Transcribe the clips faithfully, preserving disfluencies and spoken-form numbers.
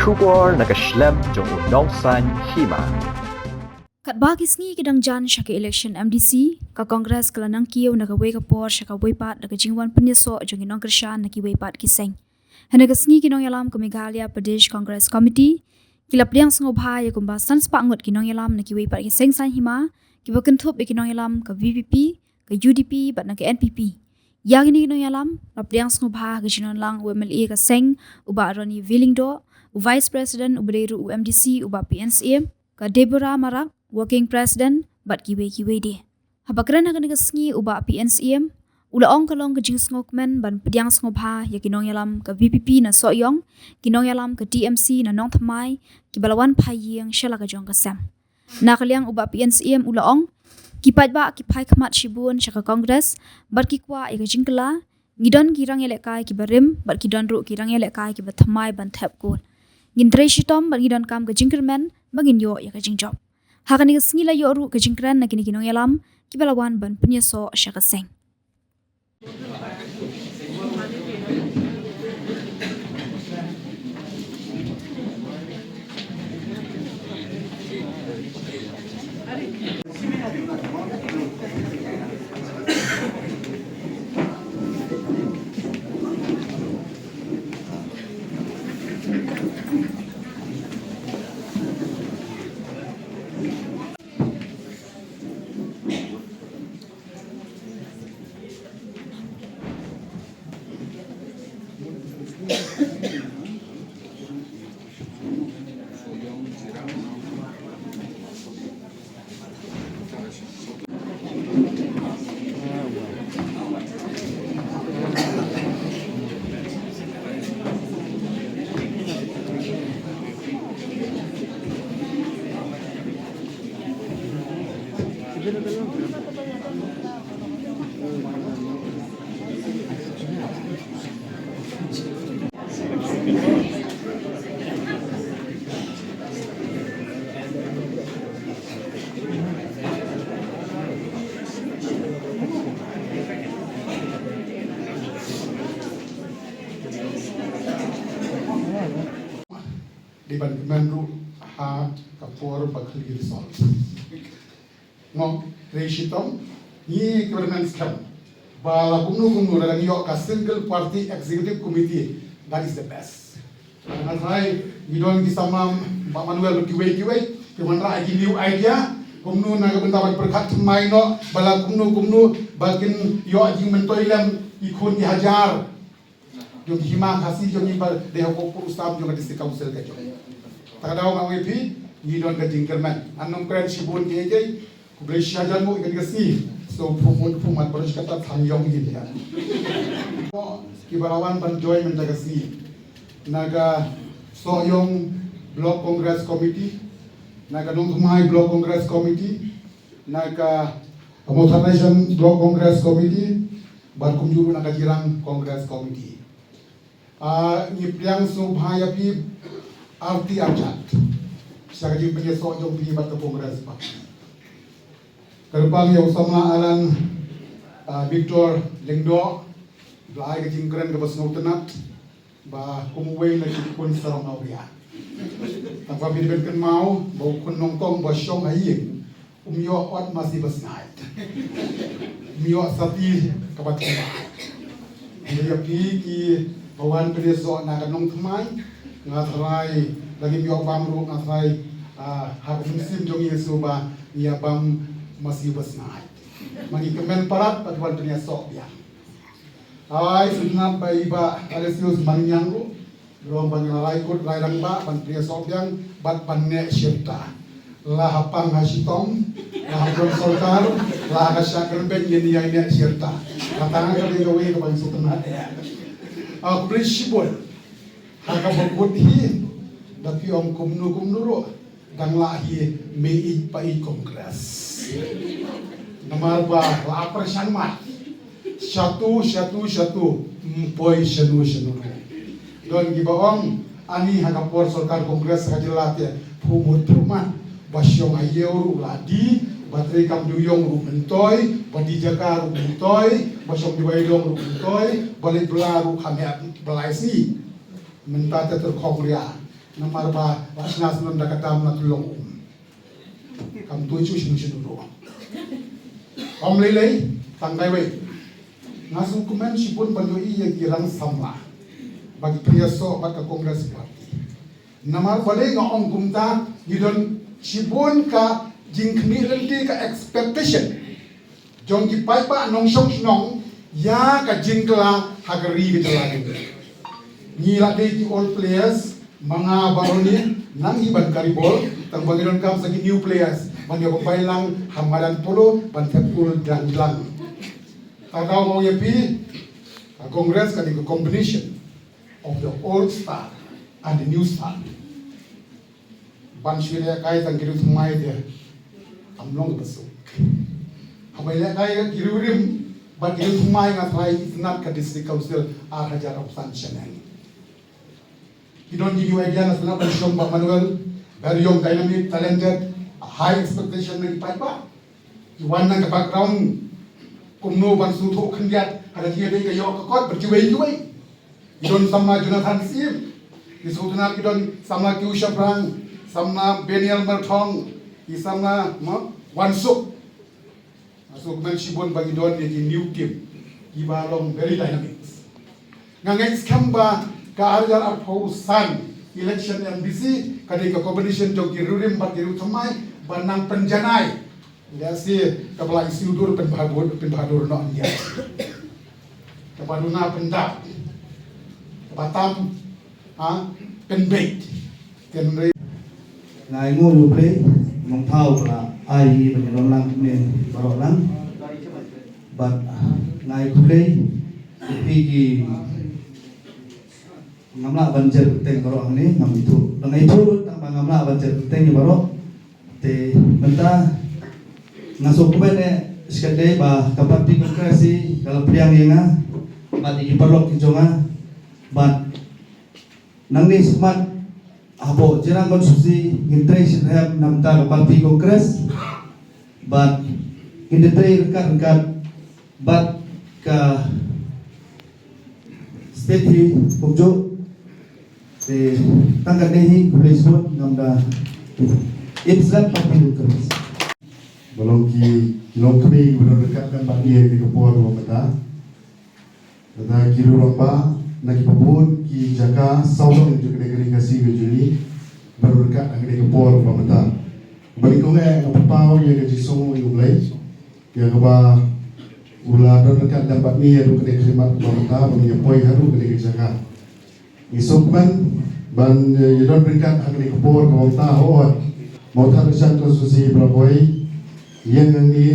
Khubor na ka shlem jong u nongsaiñ hima. Katba ki sngi ki dang jan sha ka election M D C, ka Congress ka la nang kiew na kawei ka por sha kawei pat da ka jingwan pynïasoh jong ki nongkyrshan na kiwei pat ki seng. Hynne ka sngi ki nongïalam ka Meghalaya Pradesh Congress Committee ki la pdiang sngewbha ïa kumba san spah ngut ki nongïalam na kiwei pat ki seng saiñ hima kiba kynthup ïa ki nongïalam ka V P P, ka U D P bad na ka N P P. Ïa kine ki nongïalam la pdiang sngewbha ha ka jingdon lang u M L A ka seng u Bah Ronnie V Lyngdoh, u Vice President uba dei ruh u M D C u Bah P N Syiem, ka Deborah Marak, Working President bad kiwei kiwei de. Haba kren ha kane ka sngi u Bah P N Syiem u la ong ka long ka jingsngewkmen ban pdiang sngewbha ïa ki nongïalam ka V P P na Sohiong, ki nongïalam ka T M C na Nongthymmai kiba la wan phai ïing sha la ka jong ka sem. Na ka liang u Bah P N Syiem u la ong, ki paidbah ki phai khmat shibun sha ka Congress bad ki kwah ïa ka jingkylla. Ngi don ki rangïalehkai kiba rim bad ki don ruh ki rangïalehkai kiba thymmai ban thep kul. Ngin trei shitom bad ngi donkam ka jingkyrmen ba ngin ïoh ïa ka jingjop. Ha kane ka sngi la ïoh ruh ka jingkren na kine ki nongïalam kiba la wan ban pynïasoh sha ka seng. Dei ban kmen ruh ha ka por ba khlieh result. Ngok, trei shitom, ngi kyrmen skhem ba la kumno kumno la dang ïoh ka single party executive committee, that is the best. Nga tharai ngi don ki samla, Bah Manuel bad kiwei kiwei ki wanrah ki new idea, kumno na ka bynta ban pyrkhat thymmai noh ba la kumno kumno ba kin ïoh jingmyntoi lem ki khun ki hajar jong ki hima Khasi jong ngi ba dei ha ka pud u sam jong ka District Council ka jong. Ta ka daw nga ong ïa phi, ngi don ka jingkyrmen. Ngan ym kren shibun kiei kiei. Khublei shihajar nguh ïa kane ka sngi. So phu mut phu mat baroh shi katta than ïong ïa. Kiba la wan ban join mynta ka sngi na ka Sohiong Block Congress Committee, na ka Nongthymmai Block Congress Committee, na ka Mawthadraishan Block Congress Committee, bad kumjuh ruh na ka Jirang Congress Committee. Ah, ngi pdiang sngewbha ïa phi arti arjat sha ka jingpynïasoh jong phi bad ka Congress Party. Kyrpang ïa u samla Alan, ah, Victor Lyngdoh, ba la ai ka jingkren kaba sngewtynnat ba kum uwei na ki khun sarong awria. Tang ba phi dei ban kynmaw ba u khun nyngkong ba shong ha ïing um ïoh ot masi ba sngaid. Um ïoh sati kaba thymmai. Ïa phi kiba wan pynïasoh na ka Nongthymmai, nga tharai la ngim ïoh bam ruh, nga tharai, ah, ha ka mynsiem jong ngi shuh ba ngi ïa bam masi ba sngaid. Ma ngi kmen palat ba ki wan pynïasoh biang. Ai, sngewtynnat ba i Bah Aloysius Mangñiang ruh, ruh ban ïa la lai kut lai rangbah ban pynïasoh biang bad ban neh shirta. La ha pang ha shitom, la ha pang sorkar, la ha ka shah kyrpeng ïa ngi ïa neh shirta. Kata nga ka dei kawei kaba sngewtynnat. Ah, khublei shibun. Ha kaba kut hi da phi ong kumno kumno ruh. Dang lah hi mei ïeit pa ïeit Congress. Namar ba la pyrshang mat. Shatu, shatu, shatu. Ym poi shano, shano. Don kiba ong, ani ha ka por sorkar Congress ha ka jylla te, pyrmut pyrman. Ba shong ha ïew ruh la die, ba trei kam dewïong ruh myntoi, ba die jaka ruh myntoi, ba shong duwai dong ruh myntoi, ba leit bylla ruh ha mih bylla sngi. Mynta te tyrkhong ria. Namar ba, ba sngewsih da ka tam na tulong um. Kam tu chu shin shin ro. Om lei lei, tang kai wei. Nga sngewkmen shibun ban ïohi ïa ki rang samla ba ki pynïasoh bad ka Congress Party. Namar balei nga ong kumta, ngi don shibun ka jingkhmih lynti, ka expectation jong ki paidbah nongshong shnong ïa ka jingkylla ha ka ri ka jylla. Ngi la dei ki old players, ma nga baroh ngi nang hi ban kari bol, tang ba ngi donkam sa ki new players ban ïa pynbeit lang ha madan polo ban thep kul dang lang. Tang ka ong ïa phi, ka Congress ka dei ka combination of the old star and the new star. Ban shu lehkai tang ki riewthymmai te kam long kaba suk. Haba lehkai ki riewrim bad ki riewthymmai, nga tharai itynnad ka District Council ar hajar arphew san shaneng. Ki don ki new idea, nga sngewbha ban shong Bah Manuel, very young, dynamic, talented, a high expectation na ki paidbah. Ki wan na ka background kumno ban sngewthuh khyndiat, ha ka jingïadei ka ïoh ka kot bad kiwei kiwei. Ki don samla Jonathan Syiem, ki sngewtynnad, ki don samla Kiew Shaphrang, samla Beniel Myrthong, ki samla, mo, Wansuk. Nga sngewkmen shibun ba ngi don ïa ki new team kiba long very dynamic. Nga ngeit skhem ba ka ar hajar arphew san election M D C ka dei ka combination jong ki riewrim bad ki riewthymmai ban nang pynjanai. Lehse kaba la isih dur pynbhadur, pynbhadur noh ïa kaba duna pyndap, kaba tam, ha, pynbeit. Te hynrei nga ainguh ïa U Blei, nongthaw ba la ai ïa ngi ban ïalong lang ne baroh lang. Bad nga ai khublei ïa phi ki, ngam lah ban jer kyrteng baroh hangne, ngam ithuh. Dang ithuh tang ba ngam lah ban jer kyrteng ïa baroh. Te mynta nga sngewkmen eh shikatdei ba ka party Congress hi ka la pdiang ïa nga bad ïa ki paralok ki jong nga. Bad nangne shakhmat hapoh Jirang constituency ngin trei shitrhem na bynta ka party Congress. Bad ngin trei ryngkat ryngkat bad ka state hi kumjuh. Te tang katne hi, khublei shibun, ngam da ip slap party Congress. Ba long ki, ki longkmie kiba don ryngkat lem bad ngi ha kane ka por kaba mynta. Lada ki riew rangbah na kiba bun ki jaka sawdong jong kane ka ri Khasi ka jong ngi ba don ryngkat ha kane ka por kaba mynta. Bad ngi kong eh nga pynpaw ïa ka jingsngewnguh ïa U Blei ïa kaba u la don ryngkat lem bad ngi haduh kane ka khyllipmat kaba mynta ba ngin ïa poi haduh kane ka jaka. Ngi sngewkmen ban, eh, ïa don ryngkat ha kane ka por kaba mynta, hooid. Mawthadraishan constituency ba la poi ïeng ha ngi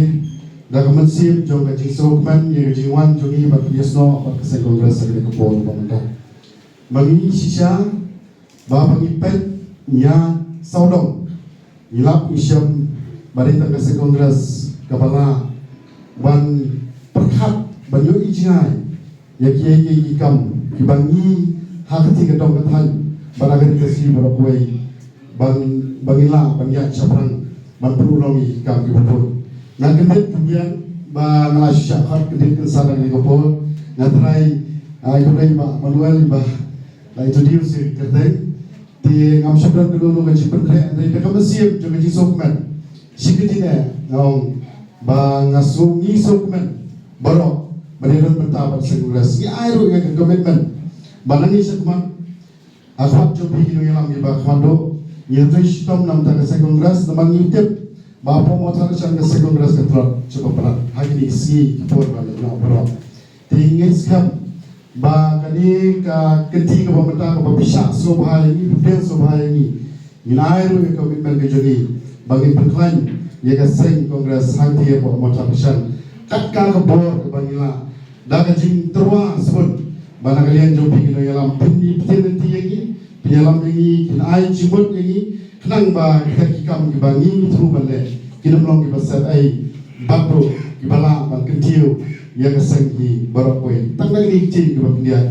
da ka mynsiem jong ka jingsngewkmen ïa ka jingwan jong ngi bad ka jingïasnoh bad ka seng Congress ha kane ka por kaba mynta. Ba ngi shisha ba, ba ngi peit ïa sawdong, ngi lap ngi shem ba dei tang ka seng Congress kaba lah ban pyrkhat ban ïohi jngai ïa kiei kiei ki kam kiba ngi ha ka kti ka dong ka thaiñ bad ha ka ri Khasi baroh kawei, ban, ba ngi lah ban ïaid shaphrang ban pynurlong ïa ki kam kiba bun. Nga kyndit khyndiat ba nga la shu shah khot kyndit kynsan ha kane ka por. Nga tharai, ah, khublei Bah Manuel ba la introduce ïa ka kyrteng. Te ngam shym don kano kano ka jingpynkhreh, hynrei da ka mynsiem jong ka jingsngewkmen, shi kyntien nga ong ba nga sngew, ngi sngewkmen baroh ba dei don bynta bad seng Congress. Ngi ai ruh ïa ka commitment ba nangne shakhmat, ha khmat jong phi ki nongïalam kiba khadduh, ngi ïatrei shitom na bynta ka seng Congress, namar ngi tip ba hapoh Mawthadraishan ka seng Congress ka tlot sha ba palat ha kine ki sngi ki por ba la ïoh baroh. Te ngi ngeit skhem ba kane ka kynti kaba mynta kaba phi shah sngewbha ïa ngi, phi pdiang sngewbha ïa ngi, ngin ai ruh ïa ka commitment ka jong ngi ba ngin pynkhlaiñ ïa ka seng Congress hangtei hapoh Mawthadraishan. Kat ka ka bor kaba ngi lah, da ka jingtyrwa sbun ba na ka liang jong phi ki nongïalam, phin ïa, phin ïa lynti ïa ngi, phin ïalam ïa ngi, phin ai jingmut ïa ngi, khnang ba kita ki kam kiba ngi thmu ban leh kin ym long kiba sep ei, bad ruh kiba lah ban kyntiew ïa ka seng hi baroh kawei. Tang na kine ki ktien kiba khyndiat.